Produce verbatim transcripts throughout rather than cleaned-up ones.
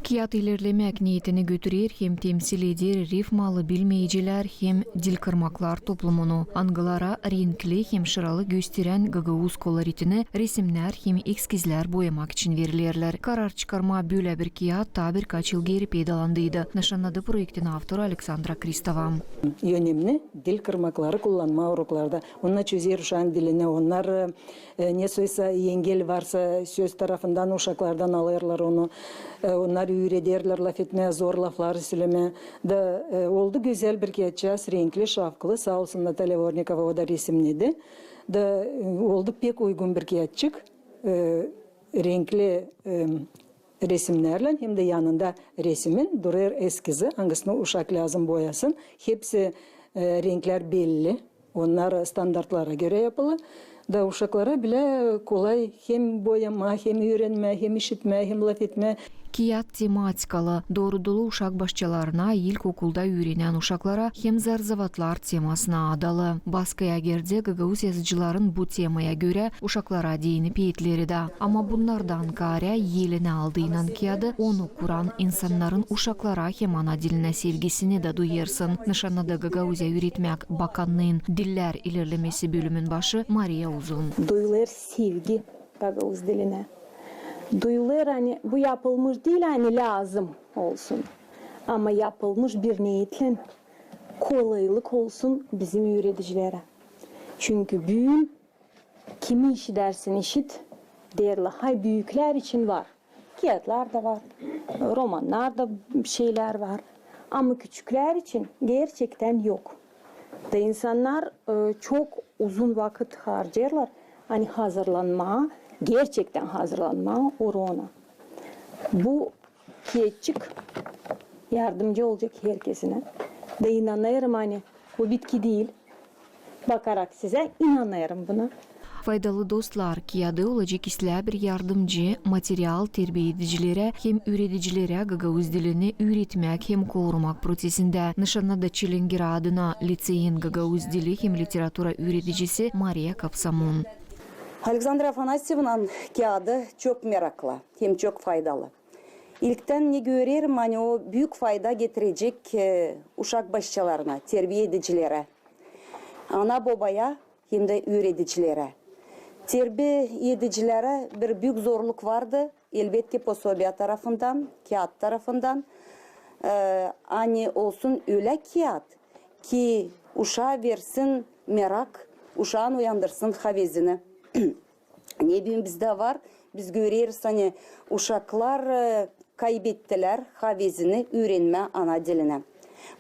Kiyat ilerlemäk neetini götürer hem temsil eder rifmalı bilmeyiciler hem dilkırmaklar toplumunu, angılara renkli hem şıralı gösterän gagauz koloritini resimnär hem eskizlär boyamak için verilerlär. Karar çıkarmaa bölä bir kiyat taa birkaç yıl geeri peydalandıydı, nışannadı proektin avtoru Aleksandra Kristova. Önemni dilkırmakları kullanmaa uroklarda. Onnar çözer uşaan dilini, onnar, e, nesoysa engel varsa, söz tarafından uşaklardan alêrlar onu. E, onnar üürederlär lafetmää, zor laflar sölemää. Da, e, oldu gözäl bir kiyatçaaz, renkli, şavkılı, saa olsun Natalya Vornikova, o da resimnedi. Da, e, oldu pek uygun bir kiyatçık. E, renkli, e, resimnärlän hem dä yanında resimin durêr eskizi, angısını uşak lääzım boyasın. Hepsi, e, renklär belli. Onnar standartlara görä yapılı. Da uşaklara bilä kolay hem boyamaa, hem üürenmää, hem işitmää, hem lafetmää. Kiyat tematikalı, doorudulı uşak başçalarına, ilkokulda üürenän uşaklara hem zarzavatlar temasına adalı. Baskıya girdi gagauz yazıcıların bu temaya görä uşaklara deyni peetleri dä. Ama bunnardan kaarä elinä aldıynan kiyadı, onu kuran insannarın uşaklara hem ana dilinä sevgisini dä duyêrsın, nışannadı Gagauziya üüretmäk bakannıın dillär ilerlemesi bölümün başı Mariya Uzun. Duyulêr sevgi gagauz dilinä. Duyulêr, ani bu yapılmış diil, ani lääzım olsun, ama yapılmış bir neetlän, kolaylık olsun bizim üüredicilerä. Çünkü büün kimi işidärsin, işit, deerlär, hay, büüklär için var. Kiyatlar da var, romannarda şeylär var. Ama küçüklär için gerçektän yok. Da insannar, e, çok uzun vakıt harcêêrlar, ani hazırlanmaa, gerçektän hazırlanmaa uroona. Bu kiyatçık yardımcı olacek herkezinä. Da inanêrım, ani bu bitki diil. Bakarak sizä, inanêrım buna. Faydalı dostlar kiyadı olacek islää bir yardımcı material terbiedicilerä hem üüredicilerä gagauz dilini üüretmäk hem korumak prosesindä, nışannadı Çilingir adına liţeyin gagauz dili hem literatura üüredicisi Mariya Kapsamun. Aleksandra Afanasyevnanın kiyadı çok meraklı hem çok faydalı. İlktän ne görerim, ani o büük fayda getirecek, e, uşak başçalarına, terbiedicilerä, ana-bobaya hem dä üüredicilerä. Terbiedicilerä bir büük zorluk vardı, elbetki, posobiya tarafından, kiyat tarafından, e, ani olsun ölä kiyat, ki uşaa versin merak, uşaan uyandırsın havezini. Ne büün bizdä var, biz göreriz, ani uşaklar, e, kaybettilär havezini üürenmää ana dilinä.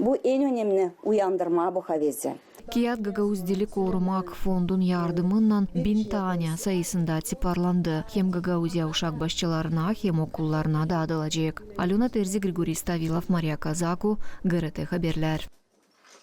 Bu en önemni, uyandırmaa bu havezi. Kiyat gagauz dili korumak fondun yardımınnan bin taanä sayısında tiparlandı. Hem Gagauziya uşak başçalarına, hem okullarına daadılacek. Alöna Terzi, Grigoriy Stavilov, Mariya Kazaku, GRT Haberlär.